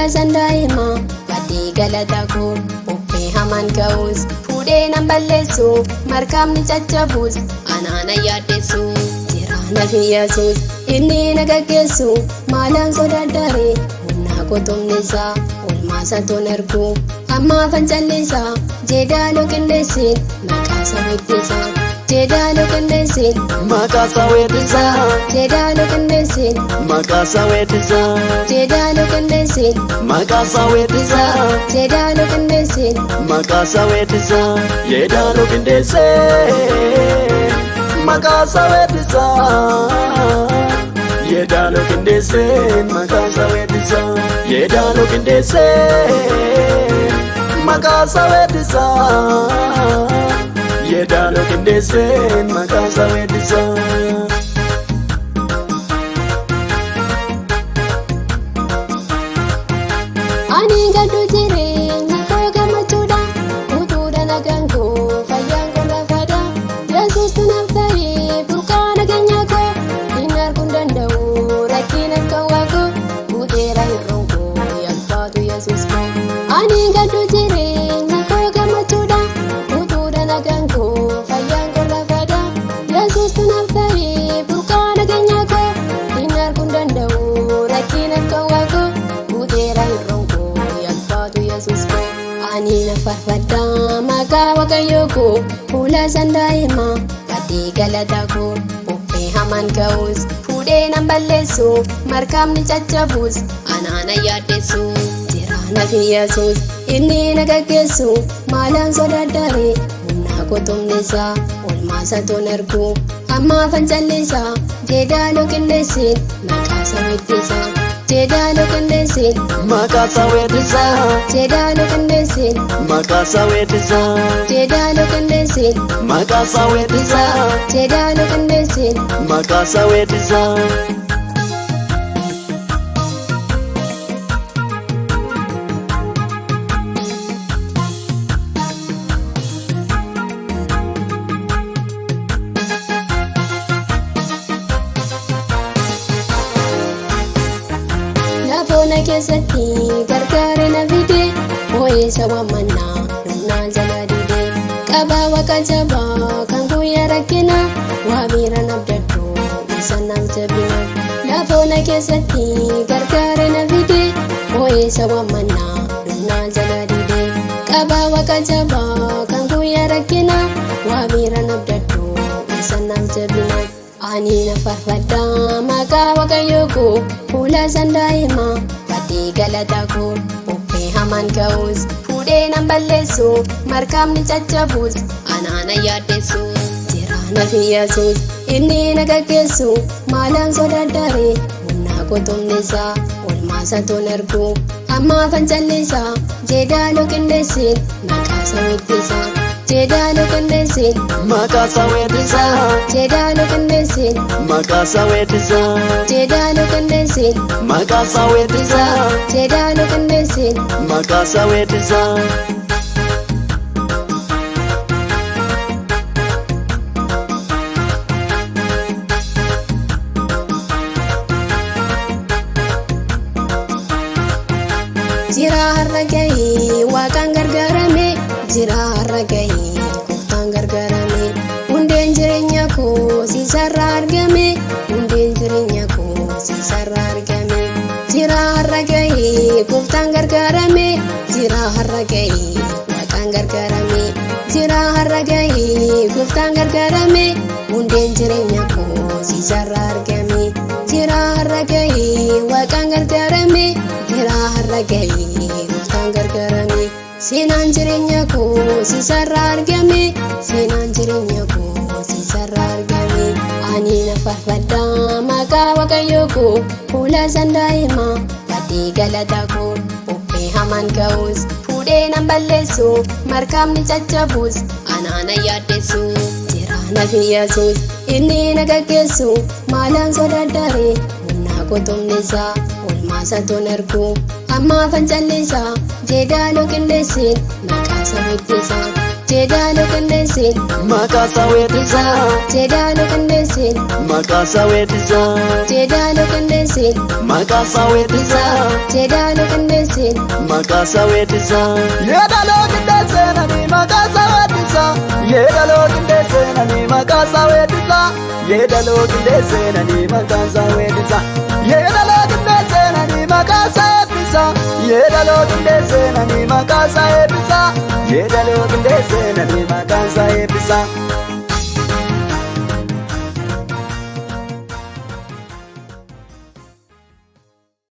Fuula sandaa'ima baddee galata koo bubbee hamaan ka'us fuudhee nan balleessu markaabni caccabus anaana yaaddeessu jiraana fi Yesuus inni na gaggeessu maalaan sodaaddaare humnaa qotumnisaa olmaasa toon argu ammaa fancallisaa jeedaaloo qindeessin maqaa isaa weettisaa jeedaaloo qindeessin Maqaa isaa weettisaa. Jeedaaloo qindeessin Maqaa isaa weettisaa. Jeedaaloo qindeessin Maqaa isaa weettisaa. Jeedaaloo qindeessin Maqaa isaa weettisaa. Yeedaaloo qindeessee. Maqaa isaa weettisaa. Yeedaaloo qindeessee. Maqaa isaa weettisaa. Yeedaaloo qindeessee. Maqaa isaa weettisaa. Yeedaaloo qindeessee. Maqaa isaa weettisaa. Ani gaddu jireenya koo gammachuudha. Utuudha nagaan koo fayyaan koo lafaadha. Yesuus naaf ta'ee burqaa nageenya koo. Inni arguu hin danda'u rakkina akka waaqoo. Guuteera hir'uun koo yaalfaatu Yesuus koo. Ani gaddu jireenya koo gammachuudha. Utuudha nagaan koo fayyaan koo lafaadha. Yesuus naaf ta'ee burqaa nageenya koo. Inni arguu hin danda'u rakkina akka waaqoo. Guuteera hir'uun koo yaalfaatu Yesuus koo. Ani na farfadha maqaa Waaqayyoo koo fuula sandaa'ima baddee galata koo bubbee hamaan ka'us fuudhee nan balleessu markaabni caccabus anaana yaaddeessu jiraana fi Yesuus inni na gaggeessu maalaan sodaaddaare humnaa qotumnisaa olmaasa toon argu ammaa fancallisaa jeedaaloo qindeessin maqaa isaa weettisaa jeedaaloo qindeessin Maqaa isaa weettisaa. Jeedaaloo qindeessin Maqaa isaa weettisaa. Jeedaaloo qindeessin Maqaa isaa weettisaa. Jeedaaloo qindeessin Maqaa isaa weettisaa. Lafoona keessatti gargaara na fide moo'eessa waamannaa humnaan jala dide qabaa waaqa jabaa kan guyyaa rakkina waa miira nabdadhu isa naaf jabina. Lafoona keessatti gargaara na fide moo'eessa waamannaa humnaan jala dide qabaa waaqa jabaa kan guyyaa rakkina waa miira nabdadhu isa naaf jabina. Ani na farfadha maqaa Waaqayyoo koo fuula sandaa'ima baddee galata koo bubbee hamaan ka'us fuudhee nan balleessu markaabni caccabus anaana yaaddeessu jiraana fi Yesuus inni na gaggeessu maalaan sodaaddaare humnaa qotumnisaa olmaasa toon argu ammaa fancallisaa jeedaaloo qindeessin maqaa isaa weettisaa jeedaaloo qindeessin Maqaa isaa weettisaa. Jeedaaloo qindeessin Maqaa isaa weettisaa. Jeedaaloo qindeessin Maqaa isaa weettisaa. Jeedaaloo qindeessin Maqaa isaa weettisaa. Jira har'a gahee waaqaan gargaarame jira har'a gahee gooftaan gargaarame hundeen jireenya koo siisarraa argame hundeen jireenya koo siisarraa argame jira har'a gahee gooftaan gargaarame jira har'a gahee waaqaan gargaarame jira har'a gahee gooftaan gargaarame hundeen jireenya koo siisarraa argame jira har'a gahee waaqaan gargaarame jira har'a gahee gooftaan gargaarame seenaan jireenya koo siisarraa argame seenaan jireenya koo siisarraa argame ani na farfadha maqaa Waaqayyoo koo fuula sandaa'ima baddee galata koo bubbee hamaan ka'us fuudhee nan balleessu markaabni caccabus anaana yaaddeessu jiraana fi Yesuus inni na gaggeessu maalaan sodaaddaare humnaa qotumnisaa olmaasa toon argu ammaa fancallisaa jeedaaloo qindeessin maqaa isaa weettisaa. Jeedaaloo qindeesseen. Maqaasaa weeddisaa. Jeedaaloo qindeesseen. Maqaasaa weeddisaa. Jeedaaloo qindeesseen. Maqaasaa weeddisaa. Jeedaaloo qindeesseen. Maqaasaa weeddisaa. Yeedaloo qindeesseen ani maqaasaa weeddisaa. Yeedaloo qindeesseen ani maqaasaa weeddisaa. Yeedaloo qindeesseen ani maqaasaa weeddisaa. Yeedaloo qindeesseen ani maqaasaa eebbisaa. Yeedaloo qindeesseen ani maqaasaa eebbisaa. Yeedaloo qindeesseen ani maqaasaa eebbisaa.